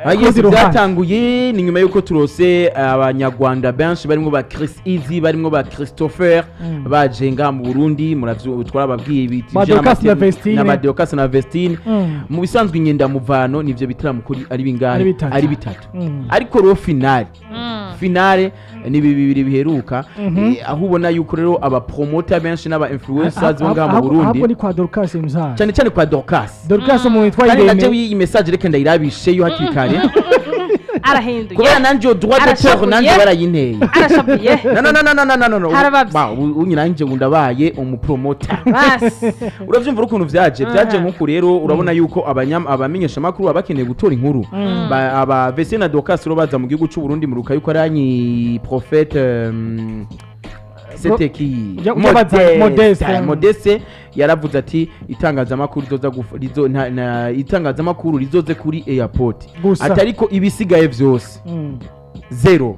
Ah, yes, Kurundi ruhande. Byatanguye ni nyuma y'uko turose Abanyarwanda benshi barimo ba Chris Easy, barimo ba Christopher, baje ngaha mu Burundi. Muravyo, twarababwiye ibiti. Ba Dorcas na Vestine. Na ba Dorcas na Vestine. Mu bisanzwe inyendamuvano nivyo bitaramo kuri ari bingahe? Ari bitatu. Ari bitatu. Ariko rero finale, finale ni ibi bibiri biheruka, aho ubona yuko rero aba promoter benshi n'aba influencers bo ngaha mu Ahubwo Burundi, ni kwa Dorcas Mzara. cyane cyane kwa Dorcas. Dorcas umuntu witwa Kandi naje Irene. iyi message reka ndayirabisheyo hakiri kare, Arahinduye. kubera nanje iyo droit d'auteur Arashavuye. nanje barayinteye. Arashavuye. No, no, no, no, no, no, no, no. Harabavye. Ba, ubu nanje ubu ndabaye umupromoter. Basi. Uravyumva ukuntu vyaje nk'uku. Rero urabona yuko abamenyeshamakuru baba bakeneye gutora inkuru. Aba Vestine na Dorcas rero baza mu gihugu c'u Burundi, muruka yuko aranyi prophète, c'était qui? Modeste. Modeste yaravuze ati itangazamakuru rizoza rizo itangazamakuru rizoze kuri airport Gusa. ati ariko ibisigaye vyose zero.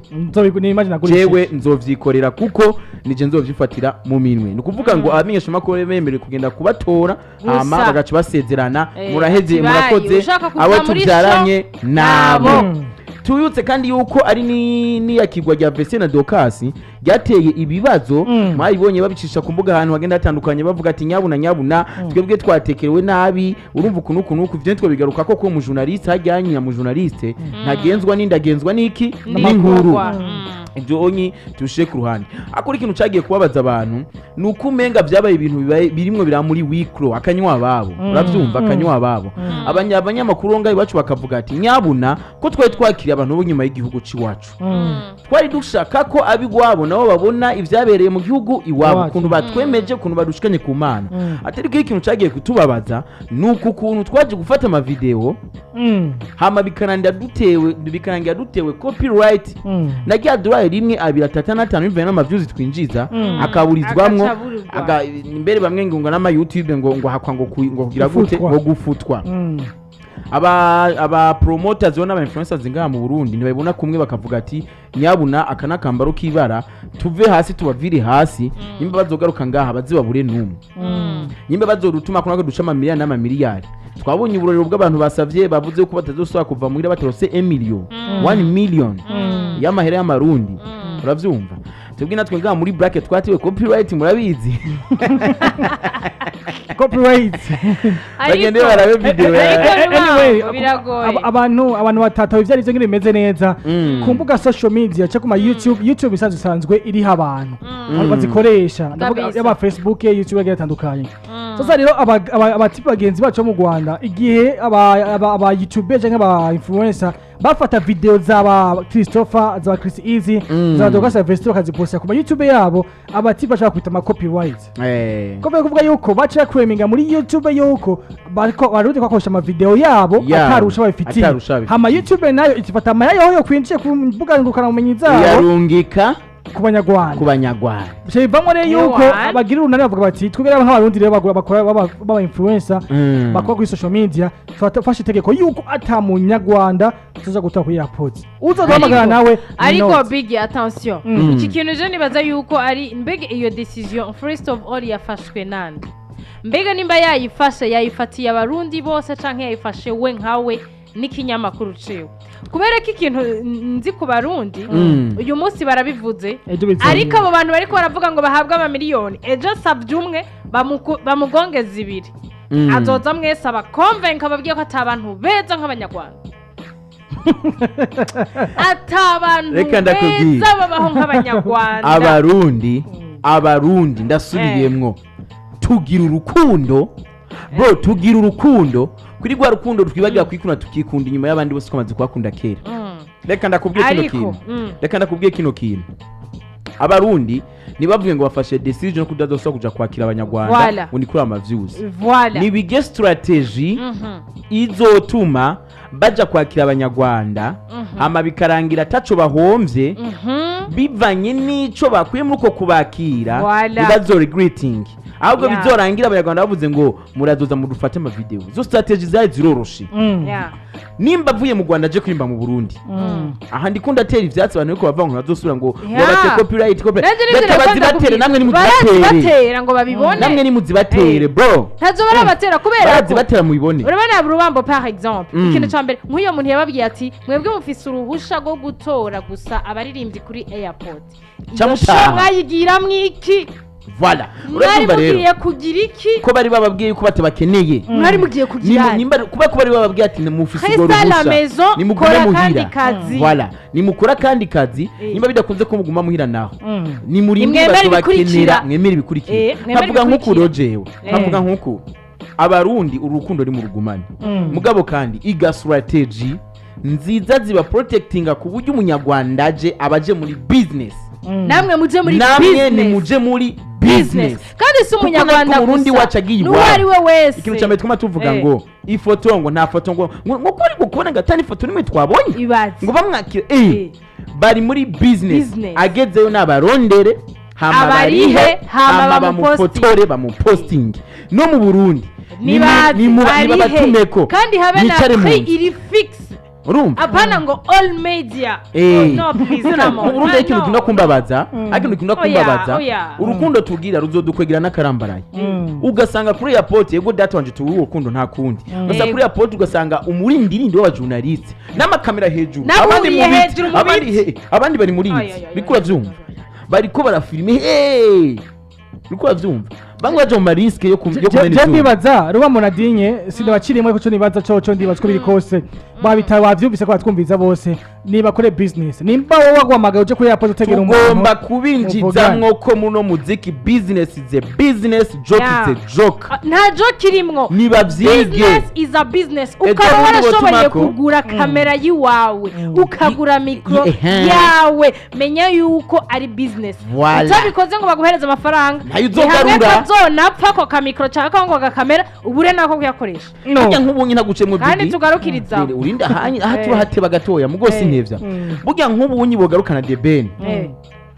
Ni imagine agurishije. Jewe nzovyikorera kuko nije nzovyifatira mu minwe. Ni ukuvuga ngo abamenyeshamakuru bemerewe kugenda kubatora, hama Gusa. bagaca basezerana. Muraheze. Ati bayi, Murakoze. ushaka kuva Abo muri tubyaranye show, nabo. nabo. Tubibutse kandi yuko ari n'iyakirwa rya Vestine na Dorcas ryateye ibibazo. Mwabibonye babicisha ku mbuga ahantu hagenda hatandukanye, bavuga ati nyabuna nyabuna, twebwe twatekerewe nabi. Urumva ukuntu ukuntu uku ivyo twabigaruka ko mu journaliste hajyanye na mu journaliste ntagenzwa n'indagenzwa n'iki? N'inkuru. N'ibikorwa. Ibyo onyi tubishyire ku ruhande. Akora ikintu cyagiye kubabaza abantu ni uko umenga byabaye ibintu bibaye birimwo bira muri wikro akanywa ababo. Urabyumva, akanywa ababo. Abanyamakuru ngaho iwacu bakavuga ati nyabuna, ko twari twakiriye abantu bo nyuma y'igihugu c'iwacu, twari dushaka ko ab'iwabo nabo babona ibyabereye mu gihugu iwabo, Iwacu. ukuntu batwemeje, ukuntu badushikanye ku Mana. Atari ko ikintu cyagiye kutubabaza ni uku kuntu twaje gufata amavideo, hama bikarangira dutewe copyright na rya dorari rimwe, abiri, atatu n'atanu, bivanye n'amaviews twinjiza, akaburizwamwo. Agacaburirwa. Mbere bamwe ngo n'ama YouTube ngo hakwa ngo kugira gute? Gufutwa. Ngo gufutwa. Aba promoters bo n'aba influencers ngaha mu Burundi ntibabibona kumwe, bakavuga ati nyabuna, aka nakambaro k'ibara, tuve hasi tubavire hasi. Nimba bazogaruka ngaha bazibabure n'umwe, nimba bazorutuma kunako duca amamiliyari n'amamiliyari. Twabonye uburorero bw'abantu basavye, bavuze ko batazosubira kuva muhira batarose 1 million, 1 million y'amahera y'Amarundi. Uravyumva, twebwe natwe ngaha muri bracket twatiwe copyright, murabizi. Copyright. Bagende barabe video ya Ariko Anyway, bibaho, biragoye. Abantu batatawe ivyo arivyo ngene bimeze neza ku mbuga social media cyangwa ku ma YouTube. YouTube isanzwe iriho abantu, abantu bazikoresha, ndavuga yaba Facebook, YouTube agiye atandukanye. Sasa rero abatipe bagenzi bacu bo mu Rwanda, igihe aba YouTuber cyangwa aba influencer bafata video z'aba Christopher, za Chris Easy, za Dorcas Vestine, bakaziposta ku ma YouTube yabo, abatipe bashaka kwita ama copyright, ko kuvuga yuko baca claiminga muri YouTube yuko bariko Barundi bakoresha ama video yabo Yabo, atarusha babifitiye. atarusha babifitiye. Hama YouTube nayo ifata amahera yo kwinjiye ku mbuga ngurukanabumenyi zabo yarungika ku Banyarwanda. Ku Banyarwanda. Bica bivamo rero yuko Ewa. bagira urunani, bavuga bati twebwe rero nk'Abarundi rero bagura bakora baba influencer, bakora kuri social media, twafashe itegeko yuko ata Munyarwanda tuza gutora kuri airport uza duhamagara nawe. Ariko not. Big attention, iki kintu je nibaza yuko ari, mbega iyo decision first of all yafashwe nande? Mbega nimba yayifashe, yayifatiye Abarundi bose canke yayifashe we nkawe n'ikinyamakuru ciwe? Kubera ko ikintu nzi ku Barundi, uyu munsi barabivuze, Ejo bizongera. ariko abo bantu bariko baravuga ngo bahabwe amamiliyoni, ejo asabye umwe bamugongeza ibiri. Azoza mwese abakonvenka, ababwiye ko ata bantu beza nk'Abanyarwanda, ata bantu Reka ndakubwire. beza babaho nk'Abanyarwanda. Abarundi, ndasubiyemwo, tugira urukundo bro, tugira urukundo. Kuri rwa rukundo twibagira kwikunda, tukikunda inyuma y'abandi bose twamaze kubakunda kera. Reka ndakubwiye kino Ariko, kintu. Reka ndakubwiye kino kintu. Abarundi ntibavuge ngo bafashe decision yo kudadosaba kuja kwakira Abanyarwanda ngo ni kuri ama views. Nibige strategy izotuma baja kwakira Abanyarwanda, hama bikarangira ataco bahomvye, bivanye n'ico bakuye muri uko kubakira. Voilà. Ntibazo regretting. Ahubwo bizorangira abanyarwanda bavuze ngo murazoza mudufate amavideo. Izo strategy zari ziroroshe. Nimba avuye mu Rwanda aje kuririmba mu Burundi, aha ndiko ndatera ivyatsi abantu bariko bavuga ngo ntazosubira ngo bate copyright, copyright. Nanjye nivyo Reka nariko bazibatere. ndakubwira. Namwe nimuzibatere. Barazibatera ngo babibone. Namwe nimuzibatere, bro. Ntazo barabatera kubera ko Barazibatera mubibone. Urabona Rubambo, par exemple, ikintu ca mbere nk'uyo muntu yababwiye ati mwebwe mufise uruhusha rwo gutora gusa abaririmbyi kuri airport. Ca Iyo mutaha. show mwayigiramwo iki? Voilà. Mwari Urabyumva rero mugiye kugira iki? ko bari bababwiye yuko batabakeneye. Mwari mugiye kugira Nimba kuba ko bari bababwiye ati mufise urwo Reste à la ruhusha, maison, nimugume kora muhira. kandi kazi. Voilà, nimukora kandi kazi. Nimba bidakunze ko muguma muhira naho, nimurinde Nimwemere bazobakenera. ibikurikira. Mwemere ibikurikira. Mwemere Nkavuga nk'uku ibikurikira. rero jewe nkavuga nk'uku abarundi uru rukundo ni mu rugumane. Mugabo kandi iga strategy nziza ziba protectinga ku buryo umunyarwanda aje abaje muri business. Namwe muje muri Namwe business. nimuje muri Business. business. Kandi si Kuko umunyarwanda natwe Umurundi gusa, wacu agiye n'uwo iwabo. ari we wese. Ikintu cya mbere twuma tuvuga ngo ifoto, ngo nta foto, ngo ko ari gukubona ngo atari ifoto nimwe twabonye. Ibaze. Ngo bamwakire bari muri business. Business. Agezeyo nabarondere, hama Abarihe, barihe, hama hama bamupostinge. bamufotore, bamupostinge no mu Burundi. Nibaze barihe. Nibabatumeko Kandi habe na mwicare mu prix nzu. iri fixe. Urumva? Apana ngo all media. Eh. Oh, no, please, come on. Mu Burundi hari ikintu No. gikunda kumbabaza, hari ikintu gikunda Oya, kumbabaza. Oya. Urukundo tugira ruzodukwegera n'akarambaraye. Ugasanga kuri airport, yego data wanje, tuwuri urukundo nta kundi, ugasanga kuri airport ugasanga umurindirindi w'abajournaliste n'amakamera hejuru, abandi mu Naburiye biti, hejuru mu abandi biti. abandi bari muri Ay, iki. ay, ay, Biriko uravyumva, bariko barafilime, hey! Uriko uravyumva, bamwe baja mu marisques yo kumena Je ivyuma. ndibaza Rubambo Nadine sindabaciriyemo, ariko co nibaza coco ndibaza ko biri kose babita bavyumvise ko batwumviza bose nibakore business. Nimba wowe waguhamagaye uje kuri airport utegera umuntu Tugomba kubinjizamwo ko muno muziki business is a business, joke is a joke. Ah, nta joke irimwo. Nibavyige. Business is a business. Ejo Ukaba bundi warashoboye botumako. kugura kamera y'iwawe, ukagura mikoro yawe, menya yuko ari business. Voilà. Utabikoze ngo baguhereze amafaranga, Ntayo ni hamwe uzogarura. kazonapfa ako kamikoro cyangwa ngo gakamera ubure nako kuyakoresha. No. Burya nk'ubu nyine nagucemwo. Kandi Bigi tugarukiriza. Rere, urinde ahanye aha turahateba gatoya mugo sintevya. Burya nk'ubu nyi bogarukana The Ben,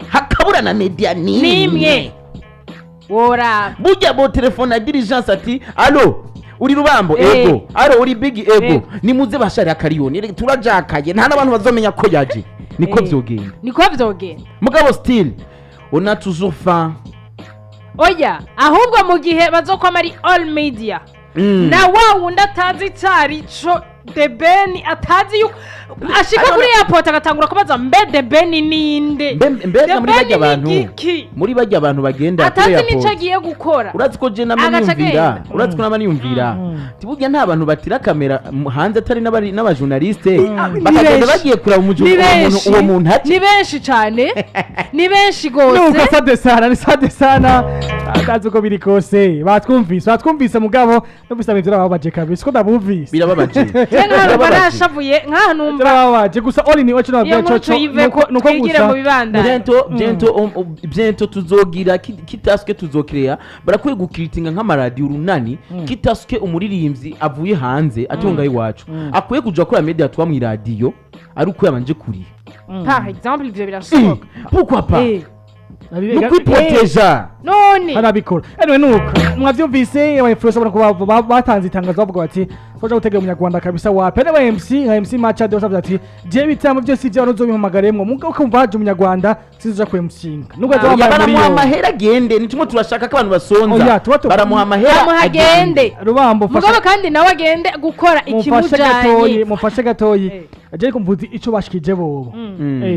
hakabura na media nimwe. Nimwe woraba. Burya bo telefone ya diligence ati allo, uri Rubambo? Ego. Allo, uri Bigi? Ego. Nimuze bashari akariyoni. Reka turajakaye, nta n'abantu bazomenya ko yaje. Niko vyogenda. Niko vyogenda. Mugabo still on a toujours faim. Oya, ahubwo mu gihe bazokwama ari all media, na wa wundi atazi icari co The Ben, atazi yuko ashika kuri airport agatangura kubaza mbe The Ben ninde? Mbega The muri Ben barya ni bantu, igiki? muri barya bantu bagenda kuri Atazi n'ico airport, agiye gukora. Urazi ko je nama Agaca niyumvira, agenda. urazi ko nama niyumvira ti burya nta bantu batira kamera hanze atari n'abajournaliste Ni bakagenda benshi. bagiye kuraba Ni uwo muntu benshi. uwo muntu ati Ni benshi cyane, ni benshi Nuko gose. Asante sana, ni sante sana. Atazi uko biri kose batwumvise, batwumvise, mugabo numvise ibintu birababaje kabisa ko ndabumvise. Birababaje. Je nk'ahantu Birababaje. barashavuye, nk'ahantu numva Birababaje gusa. All in all, cyo iyo nababwira nkuru coco tuyiveko nuko twigire gusa mu bibandanye. Bientôt tuzogira kitasuke tuzokirea. Barakwiye gukiritinga nk'amaradiyo urunani kitasuke umuririmbyi avuye hanze atunga iwacu akwiye kuja kuri media tuba mw'iradiyo ari uko yabanje kuriha. Par exemple, ivyo birashoboka. Pourquoi pas? Nabirega- Nukwiproteja. None Harabikora. Anyway, nuko mwavyumvise aba influencer ubona ko batanze itangazo bavuga bati twaje gutegera umunyarwanda kabisa wapi. N'aba MC nka MC Macha de bavuze ati je bitambo byose ibyo abantu uzobimpamagaremwo, mugabo ukumva haje umunyarwanda sizoja kuMCinga nubwo azoba Oya, yambaye baramuha miliyoni. amahera agende. Ni tumwe turashaka ko abantu basonza. Oya, tuba Baramuha amahera. Bamuha agende. Rubambo Mugabo fasha kandi nawe agende gukora mufashe gatoyi. ikimujanye. Mufashe gatoyi. Je ariko mvuze ico bashikije bobo.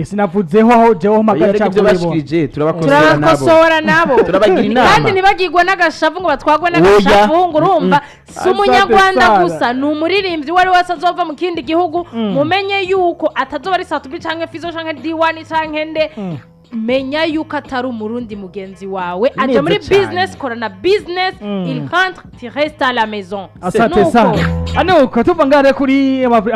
Sinavuzeho aho jewe Oya, mpamagara ariko ibyo cyangwa bo. bashikirije turabakosora nabo. Turabakosora nabo. Turabagira inama. Kandi ntibagirwe n'agashavu ngo batwagwe n'agashavu ngo urumva si Asante umunyarwanda sana. gusa, ni umuririmbyi uwo ari wese azova mu kindi gihugu. Mumenye yuko atazoba ari Sat-B canke Fizo canke D1 canke nde. Menya yuko atari umurundi mugenzi wawe aja Neza muri cyane. business, korana business. Il rentre, tu restes à la maison. Asante Nuko. sana. Anuko tuva ngare kuri